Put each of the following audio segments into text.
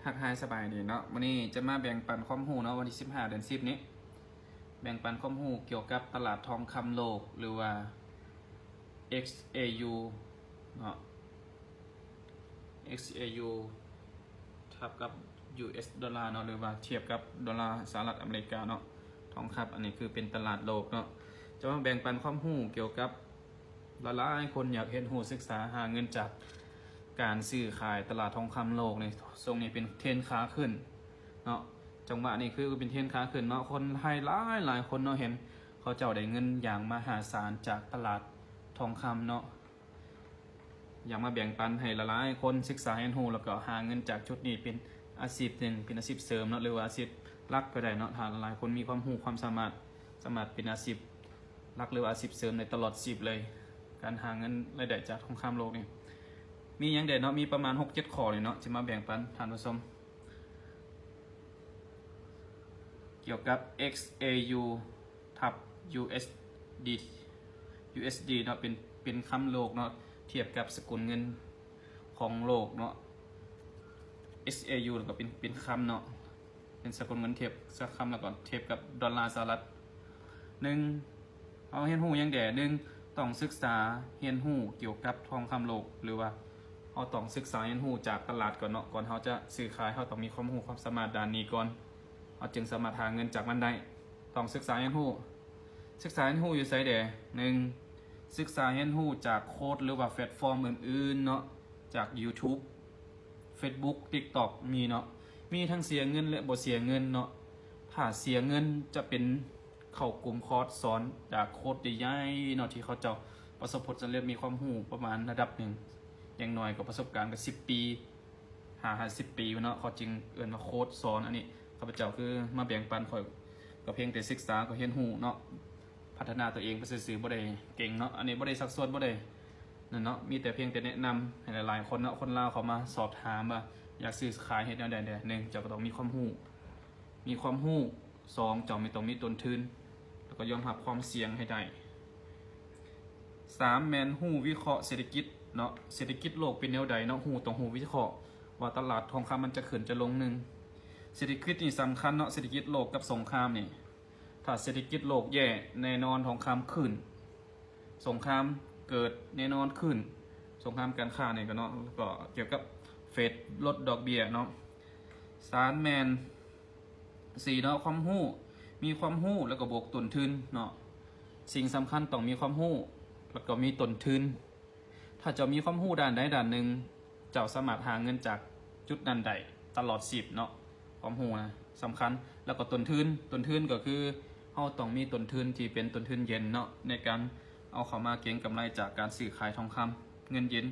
ທັກທາຍສະບາຍດີເນາະ, ມື້ນີ້ຈະມາແບ່ງປັນຄວາມຮູ້ເນາະ, ວັນທີສິບຫ້າ ເດືອນສິບນີ້ ແບ່ງປັນຄວາມຮູ້ກ່ຽວກັບຕະຫຼາດທອງຄຳໂລກ ຫຼືວ່າ ເອັກສ໌ເອຢູ ເນາະ, ເອັກສ໌ເອຢູ ທັບກັບ ຢູເອັສ ໂດລາເນາະ ຫຼືວ່າທຽບກັບໂດລາສະຫະລັດອາເມລິກາເນາະ, ທອງຄຳ ອັນນີ້ຄືເປັນຕະຫຼາດໂລກເນາະ. ຈະມາແບ່ງປັນຄວາມຮູ້ກ່ຽວກັບ ຫຼາຍໆຄົນຢາກຮຽນຮູ້ສຶກສາຫາເງິນຈາກການຊື້ຂາຍຕະຫຼາດທອງຄຳໂລກນີ້, ຊ່ວງນີ້ເປັນເທຣນຂາຂຶ້ນເນາະ, ຈັງຫວະນີ້ຄືເປັນເທຣນຂາຂຶ້ນເນາະ, ຄົນໄທຫຼາຍໆຄົນເນາະ ເຫັນເຂົາເຈົ້າໄດ້ເງິນຢ່າງມະຫາສານຈາກຕະຫຼາດທອງຄຳເນາະ. ຢາກມາແບ່ງປັນໃຫ້ຫຼາຍໆຄົນສຶກສາຮຽນຮູ້ ແລ້ວກໍຫາເງິນຈາກຈຸດນີ້ເປັນອາຊີບໜຶ່ງ, ເປັນອາຊີບເສີມເນາະ ຫຼືວ່າອາຊີບຫຼັກກໍໄດ້ເນາະ. ຖ້າຫຼາຍໆຄົນມີຄວາມຮູ້ຄວາມສາມາດ, ສາມາດເປັນອາຊີບຫຼັກ ຫຼືວ່າອາຊີບເສີມໄດ້ຕະຫຼອດຊີບເລີຍ. ການຫາເງິນລາຍໄດ້ຈາກທອງຄຳໂລກນີ້ ມີຫຍັງແດ່ເນາະ? ມີປະມານຫົກເຈັດຂໍ້ນີ້ເນາະ, ຈະມາແບ່ງປັນທ່ານຜູ້ຊົມ ກ່ຽວກັບ ເອັກສ໌ເອຢູ ທັບ ຢູເອັສດີ ຢູເອັສດີ ເນາະ, ເປັນ ເປັນຄຳໂລກເນາະ, ທຽບກັບສະກຸນເງິນຂອງໂລກເນາະ. ເອັກສ໌ເອຢູ ກໍເປັນ ເປັນຄຳເນາະ, ເປັນສະກຸນເງິນທຽບສະ ຄຳ ແລ້ວກໍທຽບກັບໂດລາສະຫະລັດ. ໜຶ່ງ ເຮົາຮຽນຮູ້ຫຍັງແດ່? ໜຶ່ງ ຕ້ອງສຶກສາຮຽນຮູ້ກ່ຽວກັບທອງຄຳໂລກ ຫຼືວ່າເຮົາຕ້ອງສຶກສາຮຽນຮູ້ຈາກຕະຫຼາດກ່ອນເນາະ, ກ່ອນເຮົາຈະຊື້ຂາຍ ເຮົາຕ້ອງມີຄວາມຮູ້ຄວາມສາມາດດ້ານນີ້ກ່ອນ, ເຮົາຈຶ່ງສາມາດຫາເງິນຈາກມັນໄດ້. ຕ້ອງສຶກສາຮຽນຮູ້. ສຶກສາຮຽນຮູ້ຢູ່ໃສແດ່? ໜຶ່ງ ສຶກສາຮຽນຮູ້ຈາກໂຄດ ຫຼືວ່າແພລດຟອມອື່ນໆເນາະ, ຈາກ YouTube Facebook TikTok ມີເນາະ, ມີທັງເສຍເງິນ ແລະ ບໍ່ເສຍເງິນເນາະ. ຖ້າເສຍເງິນຈະເປັນເຂົ້າກຸ່ມຄອດສອນຈາກໂຄດໃຫຍ່ໆເນາະ ທີ່ເຂົາເຈົ້າປະສົບຜົນສຳເລັດ ມີຄວາມຮູ້ປະມານລະດັບໜຶ່ງ, ຢ່າງໜ້ອຍກໍປະສົບການກໍສິບປີ ຫາ ຫ້າສິບປີເນາະ, ເຂົາຈຶ່ງເອີ້ນວ່າໂຄດສອນ. ອັນນີ້ຂ້າພະເຈົ້າຄືມາແບ່ງປັນ, ຂ້ອຍກໍພຽງແຕ່ສຶກສາ ກໍຮຽນຮູ້ເນາະ, ພັດທະນາຕົວເອງໄປຊື່ໆ ບໍ່ໄດ້ເກັ່ງເນາະ, ອັນນີ້ບໍ່ໄດ້ຊັກຊວນ ບໍ່ໄດ້ນັ້ນເນາະ, ມີແຕ່ພຽງແຕ່ແນະນຳໃຫ້ຫຼາຍໆຄົນເນາະ. ຄົນລາວເຂົາມາສອບຖາມວ່າຢາກຊື້ຂາຍເຮັດແນວໃດແດ່? ໜຶ່ງ ເຈົ້າກໍຕ້ອງມີຄວາມຮູ້, ມີຄວາມຮູ້. ສອງ ເຈົ້າມີ ຕ້ອງມີຕົ້ນທຶນ ແລ້ວກໍຍອມຮັບຄວາມສ່ຽງໃຫ້ໄດ້. ສາມ ແມ່ນຮູ້ວິເຄາະເສດຖະກິດເນາະ, ເສດຖະກິດໂລກເປັນແນວໃດເນາະ, ຮູ້ ຕ້ອງຮູ້ວິເຄາະວ່າຕະຫຼາດທອງຄຳມັນຈະຂຶ້ນຈະລົງ. ໜຶ່ງ ເສດຖະກິດນີ້ສຳຄັນເນາະ, ເສດຖະກິດໂລກກັບສົງຄາມນີ້, ຖ້າເສດຖະກິດໂລກແຍ່ ແນ່ນອນທອງຄຳຂຶ້ນ, ສົງຄາມເກີດ ແນ່ນອນຂຶ້ນ, ສົງຄາມການຄ້ານີ້ກໍເນາະ, ກໍກ່ຽວກັບເຟດລົດດອກເບ້ຍເນາະ. ສາມ ແມ່ນ ສີ່ເນາະ, ຄວາມຮູ້, ມີຄວາມຮູ້ແລ້ວກໍບວກຕົ້ນທຶນເນາະ. ສິ່ງສຳຄັນຕ້ອງມີຄວາມຮູ້ ແລ້ວກໍມີຕົ້ນທຶນ. ຖ້າເຈົ້າມີຄວາມຮູ້ດ້ານໃດດ້ານໜຶ່ງ, ເຈົ້າສາມາດຫາເງິນຈາກຈຸດນັ້ນໄດ້ຕະຫຼອດຊີບເນາະ. ຄວາມຮູ້ນະສຳຄັນ, ແລ້ວກໍຕົ້ນທຶນ, ຕົ້ນທຶນກໍຄືເຮົາຕ້ອງມີຕົ້ນທຶນທີ່ເປັນຕົ້ນທຶນເຢັນເນາະ ໃນການເອົາເຂົ້າມາເກັງກຳໄລຈາກການຊື້ຂາຍທອງຄຳ, ເງິນເຢັນ.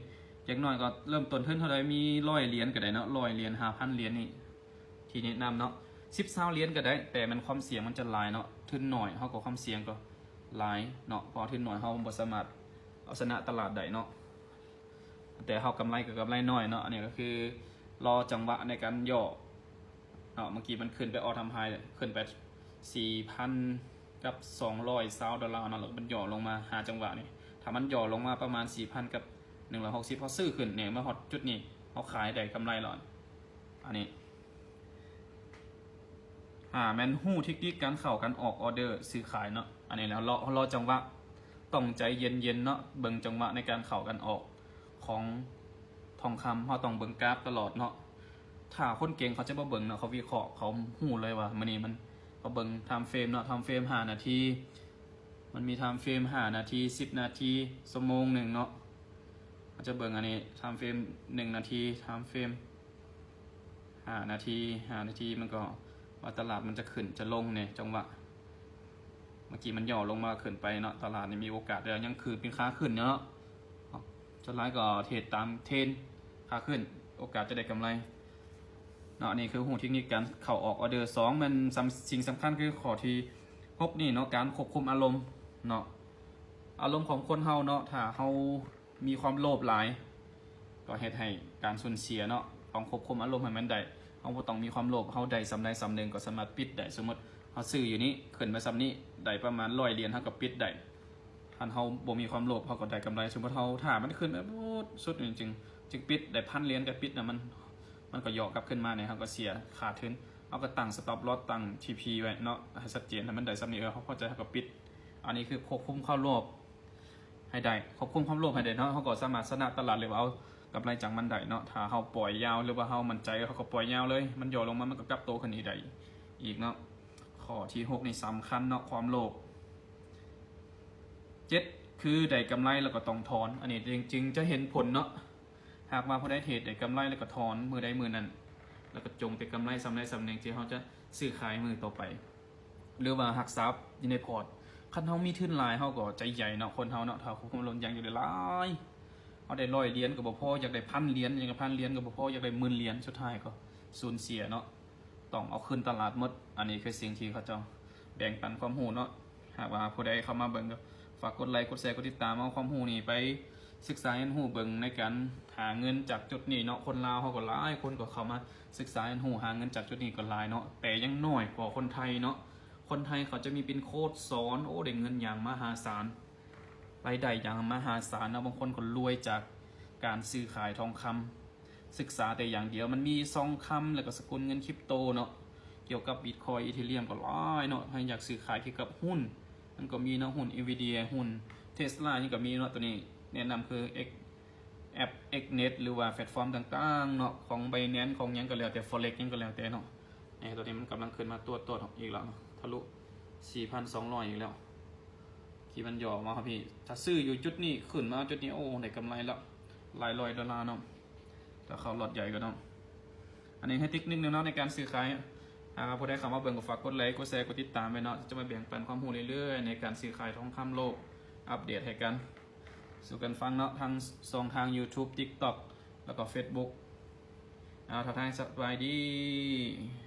ຢ່າງໜ້ອຍກໍເລີ່ມຕົ້ນທຶນເທົ່າໃດ? ມີຮ້ອຍຫຼຽນກໍໄດ້ເນາະ, ຮ້ອຍຫຼຽນ, ຫ້າພັນຫຼຽນນີ້ ທີ່ແນະນຳເນາະ, ສິບ ຊາວຫຼຽນກໍໄດ້, ແຕ່ມັນຄວາມສ່ຽງມັນຈະຫຼາຍເນາະ. ທຶນໜ້ອຍເຮົາກໍຄວາມສ່ຽງກໍຫຼາຍເນາະ, ເພາະທຶນໜ້ອຍເຮົາບໍ່ສາມາດເອົາຊະນະຕະຫຼາດໄດ້ເນາະ, ແຕ່ເຮົາກຳໄລກໍກຳໄລໜ້ອຍເນາະ. ອັນນີ້ກໍຄືລໍຈັງຫວະໃນການຫຍໍ້ເນາະ. ເມື່ອກີ້ມັນຂຶ້ນໄປ all time high ຂຶ້ນໄປສີ່ພັນກັບສອງຮ້ອຍຊາວໂດລາເນາະ, ແລ້ວມັນຫຍໍ້ລົງມາ ຫາຈັງຫວະນີ້. ຖ້າມັນຫຍໍ້ລົງມາປະມານສີ່ພັນກັບໜຶ່ງຮ້ອຍຫົກສິບ ເຮົາຊື້ຂຶ້ນນີ້ ມາຮອດຈຸດນີ້ ເຮົາຂາຍໄດ້ກຳໄລແລ້ວ. ອັນນີ້ ຫ້າ ແມ່ນຮູ້ເທັກນິກການເຂົ້າການອອກອໍເດີຊື້ຂາຍເນາະ. ອັນນີ້ແຫຼະ ເຮົາລໍ ເຮົາລໍຈັງຫວະ, ຕ້ອງໃຈເຢັນໆເນາະ, ເບິ່ງຈັງຫວະໃນການເຂົ້າການອອກຂອງທອງຄຳ. ເຮົາຕ້ອງເບິ່ງກາຟຕະຫຼອດເນາະ. ຖ້າຄົນເກັ່ງເຂົາຈະບໍ່ເບິ່ງເນາະ, ເຂົາວິເຄາະ ເຂົາຮູ້ເລີຍວ່າມື້ນີ້ມັນ, ເຂົາເບິ່ງ time frame ເນາະ, time frame ຫ້ານາທີ, ມັນມີ time frame ຫ້ານາທີ, ສິບນາທີ, ຊົ່ວໂມງໜຶ່ງເນາະ. ເຮົາຈະເບິ່ງອັນນີ້ time frame ໜຶ່ງນາທີ, time frame ຫ້ານາທີ, ຫ້ານາທີ ມັນກໍວ່າຕະຫຼາດມັນຈະຂຶ້ນຈະລົງແດ່ ຈັງຫວະ. ເມື່ອກີ້ມັນຫຍໍ້ລົງມາຂຶ້ນໄປເນາະ, ຕະຫຼາດນີ້ມີໂອກາດ ແຕ່ຍັງຄືເປັນຂາຂຶ້ນເນາະ. ສ່ວນຫຼາຍກໍເທຣດຕາມເທຣນຂາຂຶ້ນ, ໂອກາດຈະໄດ້ກຳໄລເນາະ. ອັນນີ້ຄືຮູ້ເທັກນິກການເຂົ້າອອກອໍເດີ. ສອງ ແມ່ນ ສຳ ສິ່ງສຳຄັນຄືຂໍ້ທີຫົກນີ້ເນາະ, ການຄວບຄຸມອາລົມເນາະ. ອາລົມຂອງຄົນເຮົາເນາະ, ຖ້າເຮົາ ມີຄວາມໂລບຫຼາຍ ກໍເຮັດໃຫ້ການສູນເສຍເນາະ. ຕ້ອງຄວບຄຸມອາລົມໃຫ້ມັນໄດ້, ເຮົາບໍ່ຕ້ອງມີຄວາມໂລບ, ເຮົາໄດ້ສ່ຳໃດສ່ຳໜຶ່ງກໍສາມາດປິດໄດ້. ສົມມຸດເຮົາຊື້ຢູ່ນີ້ ຂຶ້ນໄປສ່ຳນີ້ ໄດ້ປະມານຮ້ອຍຫຼຽນ ເຮົາກໍປິດໄດ້. ຄັນເຮົາບໍ່ມີຄວາມໂລບ ເຮົາກໍໄດ້ກຳໄລ. ສົມມຸດເຮົາຖ້າມັນຂຶ້ນໄປພຸ້ນສຸດນີ້ ຈຶ່ງ ຈຶ່ງປິດໄດ້ ພັນຫຼຽນກໍປິດນະ. ມັນ ມັນກໍຫຍໍ້ກັບຂຶ້ນມານີ້ ເຮົາກໍເສຍຂາດທຶນ. ເຮົາກໍຕັ້ງ stop loss ຕັ້ງ TP ໄວ້ເນາະ ໃຫ້ຊັດເຈນ ໃຫ້ມັນໄດ້ສ່ຳນີ້ ເອີ ເຮົາພໍໃຈ ເຮົາກໍປິດ. ອັນນີ້ຄືຄວບຄຸມຄວາມໂລບໃຫ້ໄດ້ ຄວບຄຸມຄວາມໂລບໃຫ້ໄດ້ເນາະ. ເຮົາກໍສາມາດຊະນະຕະຫຼາດ ຫຼືວ່າເອົາກຳໄລຈາກມັນໄດ້ເນາະ. ຖ້າເຮົາປ່ອຍຍາວ ຫຼືວ່າເຮົາໝັ້ນໃຈ ເຮົາກໍປ່ອຍຍາວເລີຍ ມັນຫຍໍ້ລົງມາ ມັນກໍກັບໂຕຂຶ້ນອີກໄດ້ອີກເນາະ. ຂໍ້ທີຫົກນີ້ສຳຄັນເນາະ ຄວາມໂລບ. ເຈັດ ຄືໄດ້ກຳໄລແລ້ວກໍຕ້ອງຖອນ. ອັນນີ້ຈຶ່ງ ຈຶ່ງຈະເຫັນຜົນເນາະ. ຫາກວ່າຜູ້ໃດເທຣດໄດ້ກຳໄລແລ້ວກໍຖອນມື້ໃດມື້ນັ້ນ ແລ້ວກໍຈົ່ງແຕ່ກຳໄລສ່ຳໃດສ່ຳໜຶ່ງທີ່ເຮົາຈະຊື້ຂາຍມື້ຕໍ່ໄປ ຫຼືວ່າຮັກສາຢູ່ໃນພອດ. ຄັນເຮົາມີທຶນຫຼາຍ ເຮົາກໍໃຈໃຫຍ່ເນາະ ຄົນເຮົາເນາະ. ຖ້າຄວບຄຸມອາລົມ ຢາກໄດ້ຫຼາຍ ເຮົາໄດ້ຮ້ອຍຫຼຽນກໍບໍ່ພໍ ຢາກໄດ້ພັນຫຼຽນ ຢາກໄດ້ພັນຫຼຽນກໍບໍ່ພໍ ຢາກໄດ້ໝື່ນຫຼຽນ ສຸດທ້າຍກໍສູນເສຍເນາະ. ຕ້ອງເອົາຄືນຕະຫຼາດໝົດ. ອັນນີ້ຄືສິ່ງທີ່ເຂົາເຈົ້າແບ່ງປັນຄວາມຮູ້ເນາະ. ຫາກວ່າຜູ້ໃດເຂົ້າມາເບິ່ງ ກໍຝາກກົດໄລ ກົດແຊ ກົດຕິດຕາມ ເອົາຄວາມຮູ້ນີ້ໄປສຶກສາຮຽນຮູ້ເບິ່ງໃນການຫາເງິນຈາກຈຸດນີ້ເນາະ. ຄົນລາວເຮົາກໍຫຼາຍຄົນກໍເຂົ້າມາສຶກສາຮຽນຮູ້ຫາເງິນຈາກຈຸດນີ້ກໍຫຼາຍເນາະ ແຕ່ຍັງໜ້ອຍກວ່າຄົນໄທເນາະ. ຄົນໄທເຂົາຈະມີເປັນໂຄດສອນ ໂອ້ ໄດ້ເງິນຢ່າງມະຫາສານ ລາຍໄດ້ຢ່າງມະຫາສານເນາະ. ບາງຄົນກໍລວຍຈາກການຊື້ຂາຍທອງຄຳ ສຶກສາແຕ່ຢ່າງດຽວ. ມັນມີທອງຄຳ ແລ້ວກໍສະກຸນເງິນຄຣິບໂຕເນາະ ກ່ຽວກັບບິດຄອຍ ອີເທີຣຽມກໍຫຼາຍເນາະ. ໃຜຢາກຊື້ຂາຍກ່ຽວກັບຫຸ້ນ ມັນກໍມີເນາະ ຫຸ້ນ Nvidia ຫຸ້ນ Tesla ຫຍັງກໍມີເນາະ. ໂຕນີ້ແນະນຳຄື X ແອັບ X Net ຫຼືວ່າແພລດຟອມຕ່າງໆເນາະ ຂອງ Binance ຂອງຫຍັງກໍແລ້ວແຕ່ Forex ຫຍັງກໍແລ້ວແຕ່ເນາະ. ນີ້ ໂຕນີ້ມັນກຳລັງຂຶ້ນມາຕົວໆອີກແລ້ວເນາະ ທະລຸສີ່ພັນສອງຮ້ອຍອີກແລ້ວ ທີ່ມັນຫຍໍ້ມາ ພີ່. ຖ້າຊື້ຢູ່ຈຸດນີ້ ຂຶ້ນມາຈຸດນີ້ ໂອ້ ໄດ້ກຳໄລແລ້ວ ຫຼາຍຮ້ອຍໂດລາເນາະ ຖ້າເຂົ້າລັອດໃຫຍ່ກໍເນາະ. ອັນນີ້ໃຫ້ເຕັກນິກໜຶ່ງເນາະ ໃນການຊື້ຂາຍ. ຫາກວ່າຜູ້ໃດເຂົ້າມາເບິ່ງ ກໍຝາກກົດໄລ ກົດແຊ ກົດຕິດຕາມໄວ້ເນາະ ຈະມາແບ່ງປັນຄວາມຮູ້ເລື້ອຍໆ ໃນການຊື້ຂາຍທອງຄຳໂລກ ອັບເດດໃຫ້ກັນ ສູ່ກັນຟັງເນາະ ທາງຊ່ອງທາງ YouTube TikTok ແລ້ວກໍ Facebook. ເອົາ ທັກທາຍ ສະບາຍດີ.